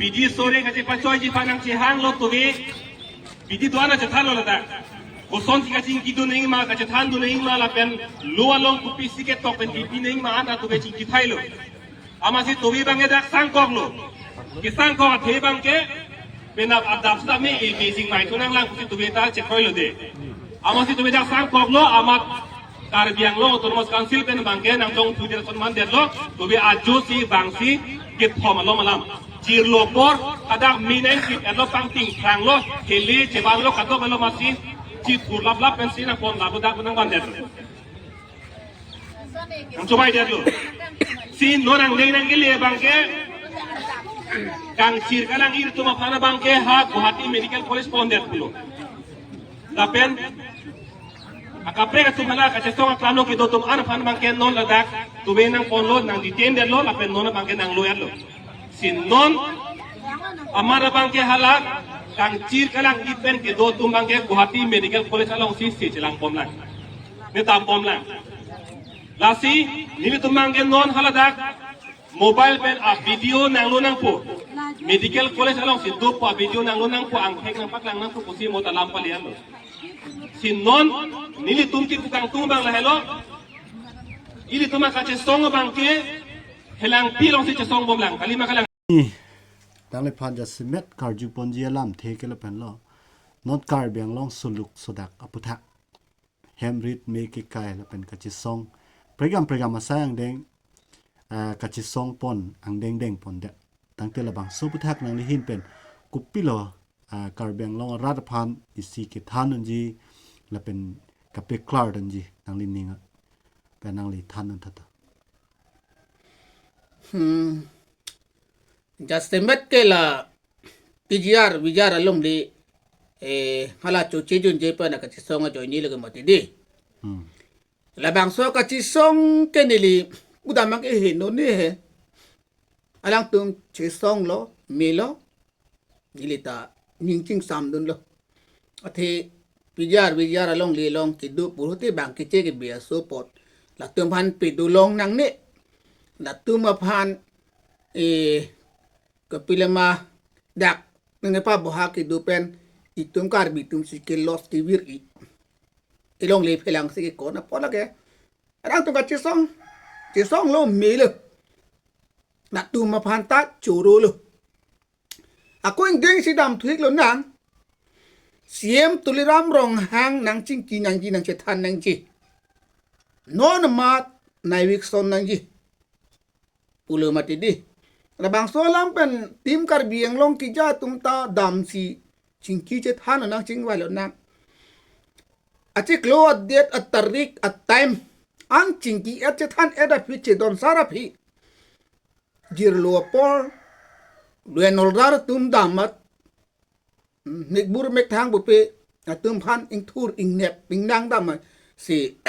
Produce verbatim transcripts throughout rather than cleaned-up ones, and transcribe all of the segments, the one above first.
Bidi sore kachepachoiji aphan nangchehanglo, tove bidi do-an nangchethanlo ladak. Kosonsi kachingki dun nangji ma, kachethan dun nangji ma lapen lo along kopisi ketok pen kipi nangji ma anta tove chingki thailo. Amatsi tove abangke dak sangkoklo. Kesangkok athe abangke penap adap sitame e Beijing mai thunang lang pusi tove ta chekroilo de. Amatsi tove dak sangkoklo, amat Karbi Anglong Autonomous Council pen abangke nangtong thudir son mandetlo, tove ajo si bangsi kethom alom alam. Jirlo apor, hadak mineng kit etlo, pangting pranglo, hele chebanlo, kadokave lo, amatsi chithur laplap pensi nangpon lapu dak nangvandetlo. Nangchobaidetlo. Si non angdeng nangkele abangke, kangchir kalang-ir atum aphan abangke ha Guwahati Medical College pondet pulo. Lapen akaprek atum hala kachesong aklam lo kedo atum an aphan abangke non ladak tove nangponlo, nang-detain detlo, lapen non abangke nanglo-etlo. Si non amat abangke hala kangchir kalang-ir pen kedo atum abangke Guwahati Medical College alongsi se chelangbomlang, ne dambomlang. Lasi nelitum abangke non haladak mobile pen a-video nanglo nangpo, Medical College alongsi dopo a-video nanglo nangpo, angthek nangpaklang nangpo pusi mo ta lam palianlo. Si non nelitum kipu kangtung abang lahelo. Ilitum akachesong abangke Helangpi alongsi chesongbomlang, kali ma kalang. Nangliphan jasemet karjuponji alamthe ke lapenlo, non Karbi Anglong soluk sodak aputhak hem rit me kekai lapen kachesong pregam pregam asai angdeng, ah, kachesongpon angdeng dengpondet. Tangte labangso aputhak nangli ahin pen kopilo, ah, Karbi Anglong arat aphan isi kethan unji lapen kapeklar unji nangli ning pen nangli than un tha ta. Hmm. Jasemet ke la P G R, V G R along di, eh, hala choche junje pen kachesong ajoine lagi mati di. Hmm. Labangso kachesong ke neli udamang ke he no ne he. Alangtum chesonglo, melo, neli ta ning chingsam dunlo. Athe P G R, V G R along le along kedo pulote bang keche ke biaso apot latum aphan pedolong nangne. Latum aphan, eh, kapilema dak nangkepaboha kedo pen itum Karbi atum si ke-loss kevir-i. Ilongle phelangsi ke kona pola ke. Alangtum kachesong, chesonglo, melo. Latum aphan ta chorolo. Ako ingdeng si damthu-iklo nang. C M Tuliram Ronghang nangchingki nangji, nangchethan nangji. Non amat nai-vikson nangji pulo mati di. Labangso alam pen Team Karbi Anglong keja atum ta damsi chingki chethan nang, chingvailo nang. Achiklo, adet, atarik, atime an chingki-et chethan-et aphi, chedon sar aphi, jirlo apor, luen oldar atum dam amat, hmm, mikbur mikthang bupe atum aphan ingthur ingnep ingnang dam amatsi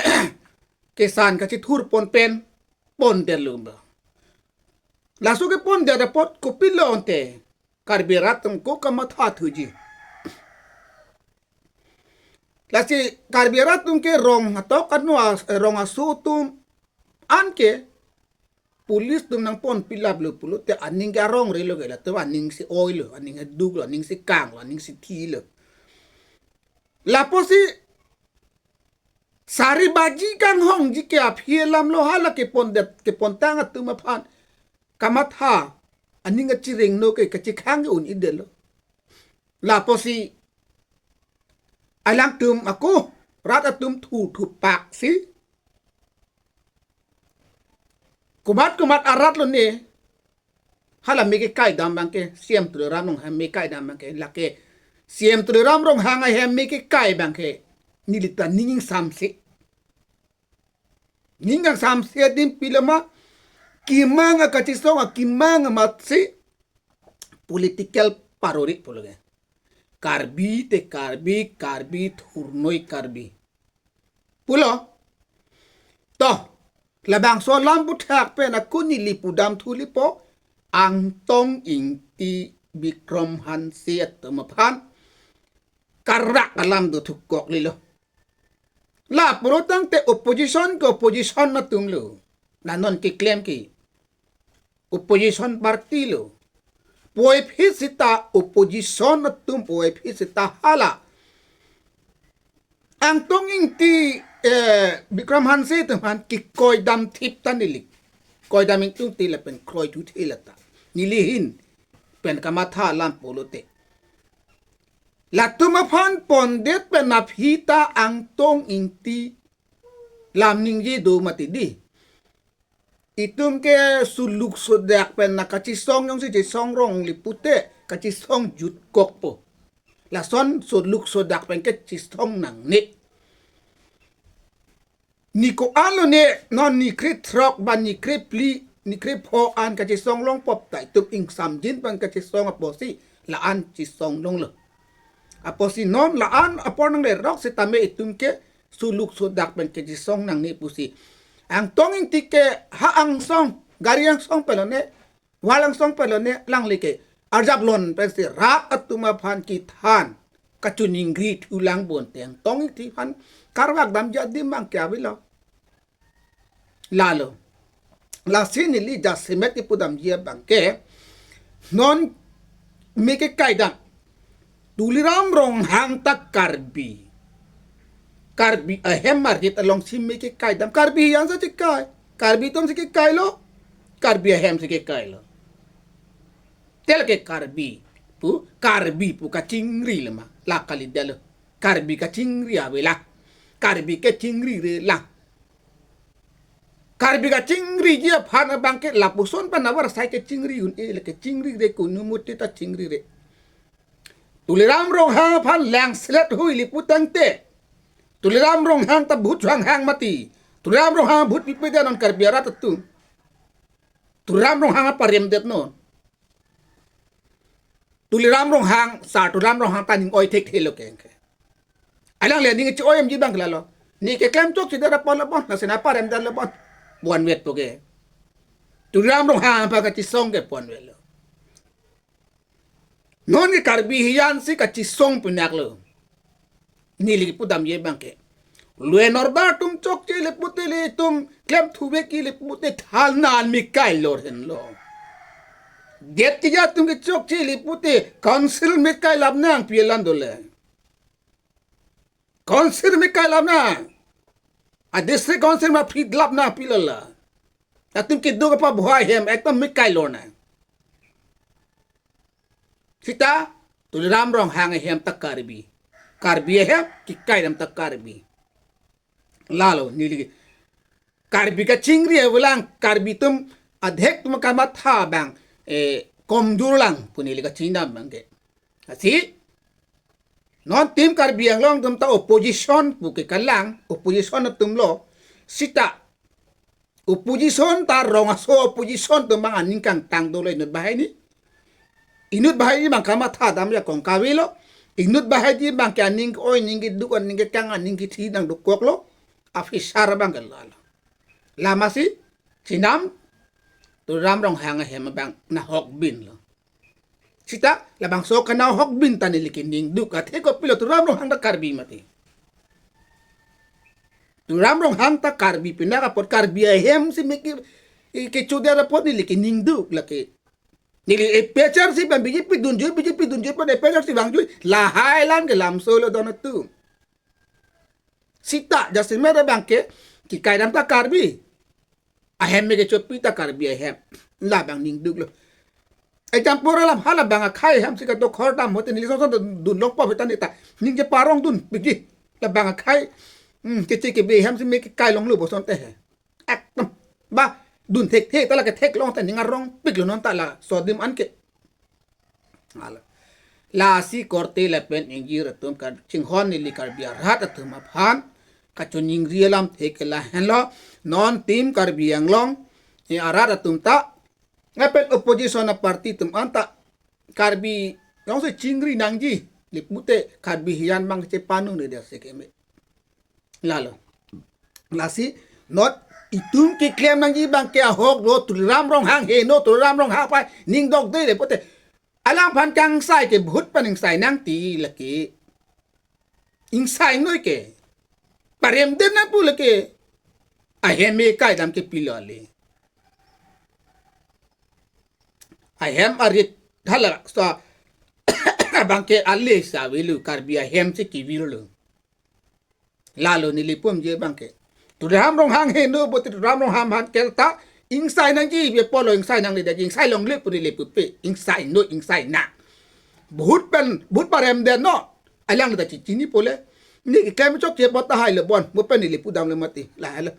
kesan kachithurpon pen pondetlo ba. Laso kepondet apot kopilo ante Karbi arat atum ko kamatha thuji. Lasi Karbi arat atum ke rong hatok anu as-, rong aso atum anke police atum nangponpilaplo pulote aning ke arong relo ke, latum aning si oilo, aning duklo, aning si kanglo, aning si thilo. Lapusi sari baji kanghongji ke aphi alamlo, hala kepondet, kepontang atum aphan kamatha, aning kachirengno ke kachikhang ke un-edetlo. Lapusi alangtum ako rat atum thu thupaksi komat komat arat lone, hala me kekai dam abangke, C M Tuliram Ronghang me kai dam abangke, lake C M Tuliram Ronghang ahem me kekai abangke, neli ta ning ingsamse. Ning ingsamse adim pilema, kemang akachesong akemang amatsi political parori pulo ke. Karbi te Karbi, Karbi thurnoi Karbi pulo. To, labangso alam aputhak pen ako neli pudamthu lipo, Angtong Ingti, Bikram Hanse atum aphan karak alam dothukoklelo. La purotangte opposition ke opposition atumlo. La non keklem ke opposition party lo. puvoiphit seta, opposition atum puvoiphit seta hala Angtong Ingti, eh, Bikram Hanse atum aphan kekoidam thip ta neli. Koidam ingtungte lapen kroithu thela ta. Neli ahin pen kamatha alam pulote, latum aphan pondet pen aphi ta Angtong Ingti lam ningje do mati di. Itum ke suluk sodak pen na kachesong jongsi chesong rong li pute kachesong jutkokpo. Lason suluk sodak pen ke chesong nangne. Ni ko-an lone, non ni krethrok ba ni krephli, ni krepho an kachesong longpo ta itum ingsamjin pen kachesong apotsi la-an chesong longlo. Apotsi non la-an apor nanglerok setame itum ke suluk sodak pen kachesong nangne pusi. Angtong Ingti ke ha angsong, gari angsong pen lone, wall angsong pen lone, alangli ke arjap lon pensi rat atum aphan kethan kachiningri thulang bonte Angtong Ingti aphan karvak damji adim abang ke avelo. Lalo. Lasi neli jasemet kipudamji abang ke, non me kekaidam, Tuliram Ronghang ta Karbi. Karbi ahem arit alongsi me kekaidam. Karbi hiyan si kekai. Karbi atum si kekailo. Karbi ahem si kekailo. Tel ke Karbi pu, Karbi pu kachingri lema. La kali detlo. Karbi kachingri avelang. Karbi kachingrire lang. Karbi kachingriji aphan abang ke lapuson pen avarsai kachingri un-e, le kachingrire, kunu muti ta chingrire. Tuliram Ronghang aphan langselet hui li putangte, Tuliram Ronghang ta bhut hanghang mati. Tuliram Ronghang bhut pipedet non Karbi arat atum. Tuliram Ronghang aparemdet non. Tuliram Ronghang, sar Tuliram Ronghang ta ning oi thekthelo ke. Alangli aning che-oimji abang ke lalo. Ne keklem chokchedet apot lo bon, lasi ne aparemdet lo bon. Ponvetpo ke. Tuliram Ronghang aphan kachesong ke ponvetlo. Non ke Karbi hiyan si kachesong pinaklo. Neli kipudamji abang ke, law and order atum chokche le pute, le itum klemthu vek le pute thalnan me kailor henlo. Gate keja atum ke chokche le pute council me kailap nangpi alam dole. Council me kailap nang. A district council ma freedom lap nangpi lala. Latum keduk apabhoi ahem ekdom me kailor nang. Seta Tuliram Ronghang ahem ta Karbi. Karbi ahem kekaidam ta Karbi. Lalo neli Karbi kachingri avelang, Karbi atum adhek atum kamatha abang, eh, komjur lang pu neli kachinidam abang ke. Lasi non Team Karbi Anglong atum ta opposition pu ke kalang, opposition atumlo. Seta opposition ta rong aso opposition atum abang aning kangtang dolo inut banghini. Inut banghini abang kamathadam ajakong kavelo. Inut banghini abang ke aning ke-oi, aning keduk, aning kekang, aning kethi nangdukoklo. Officer abang ke lalo. Lamasi chenam Tuliram Ronghang ahem abang nahokbinlo. Seta labangso kanahokbin ta neli ke ningduk athe kopilo, Tuliram Ronghang ta Karbi mati. Tuliram Ronghang ta Karbi pinak apot Karbi ahem si me ke, kechodet apot neli ke ningduk lake. Neli A P H L C pen B J P dunjui, B J P dunjui pen A P H L C vangjui. Lahai alam ke lamsolo don atum. Seta jasemet abang ke kekaidam ta Karbi ahem me kechopi ta Karbi ahem. Labang ningduklo. Example alam halabang akhei ahem si kadokhor dam hote neli sonson dun longpo peta neta ningje parong dunpikji. Labang akhei, hmm, keche kebe ahem si me kekai longlo bosonte he. Ekdom. Ba dun thekthe ta la ketheklong ta ning arongpiklo non ta laso adim anke. Hala. Lasi korte lapen ingjir atum kachinghon neli Karbi arat atum aphan kachiningri alamthe ke lahenlo. Non Team Karbi Anglong, eh, arat atum ta, lapen opposition a-party atum anta Karbi jongsi chingri nangji le pute Karbi hiyan abang chepanung ne dasi keme. Lalo. Lasi non itum keklem nangji abang ke ahok lo, Tuliram Ronghang heno, Tuliram Ronghang aphan ning dokde le pute. Alangphan kangsai ke bhut pen ingsai nangti lake. Ingsainoi ke. Paremdet nangpo lake. Ahem me kaidam ke pilo le. Ahem arit Hala so abangke ale si avelo, Karbi ahem si kevirlo. Lalo neli pu-amji abangke. Tuliram Ronghang heno, boti Tuliram Ronghang aphan keta ingsai nangji, be polo ingsai nangle detji, ingsai longle pu neli pupe, ingsai no, ingsai nang. Bahut pen, bahut parem detnon. Alangli ta chechinipole. Ne keklem chokche apot tahai lo bon, mo pen neli pudamlo mati. Lahelo.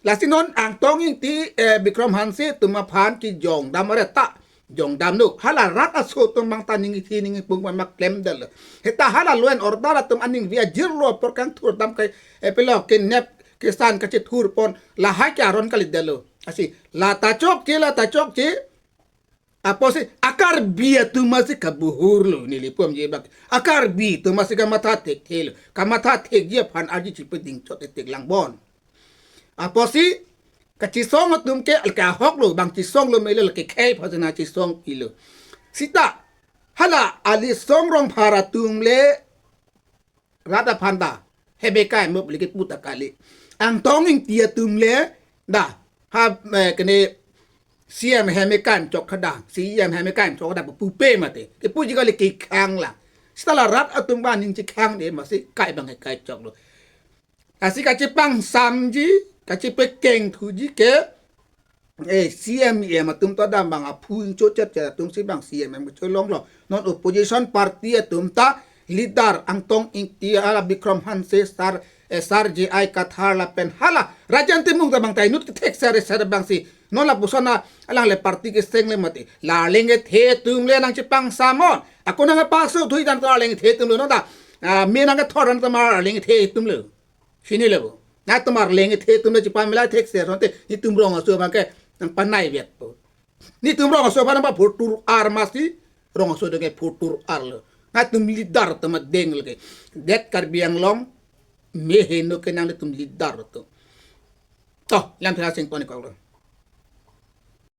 Lasi non Angtong Ingti, eh, Bikram Hanse atum aphan kejongdam aret ta jongdamlo. Hala rat aso atum abang ta ning ithi ning ipung abang mak klemdetlo. Seta hala law and order atum aningve ajirlo apor kangthurdam kai, eh, pilo kidnap kesan kachethurpon lahai ke aron kalidetlo. Lasi la ta chokche, la ta chokche. Apotsi a-Karbi atum si kabuhurlo, neli pu-amji abang. A-Karbi atum si kamatha thekthelo. Kamatha thekji aphan arje chipe dingchot etek lang bon. Apotsi kachesong atum ke, ke ahoklo, bang chesonglo melo, ke khei phajana chesong ilo. Seta hala Alisong Rongphar atum le rat aphan ta hebekai mo le kepu ta kali. Angtong Ingti atum le da ha, eh, kene C M hemekai chok khada, C M hemekai chok khada pupe mati. Kepuji kali, kekhang la. Seta la rat atum abang ning chekhangde masi kai abang kai choklo. Lasi kachepangsamji, kachepekengthuji ke, eh, C M E M atum ta dam abang aphu ingchochetchet atum si abang C M M kacholonglo. Non opposition party atum ta leader Angtong Ingti, hala Bikram Hanse, Sar, eh, Sar J I Kathar lapen hala Rajen Timung ta abang ta inut kethek sere sere abang si. Non lapuson alangli party keseng le mati. La arleng kethe atum le nangchepangsamnon. Ako nangpaso thui dan ta arleng kethe atum le non ta. Ah, me nangkethor dan ta ma arleng kethe atum le. Chinilo bo. Nangtum arleng kethe atum le chepamela thekser asonte, netum rong aso abangke nangpanai vetpo. Netum rong aso abang nangpabhurtur ar masi, rong aso dong ke bhurtur arlo. Nangtum leader atum adeng lake. Det Karbi Anglong me heno ke nanglitum leader atum. To, lam thela sing pon ikoklo.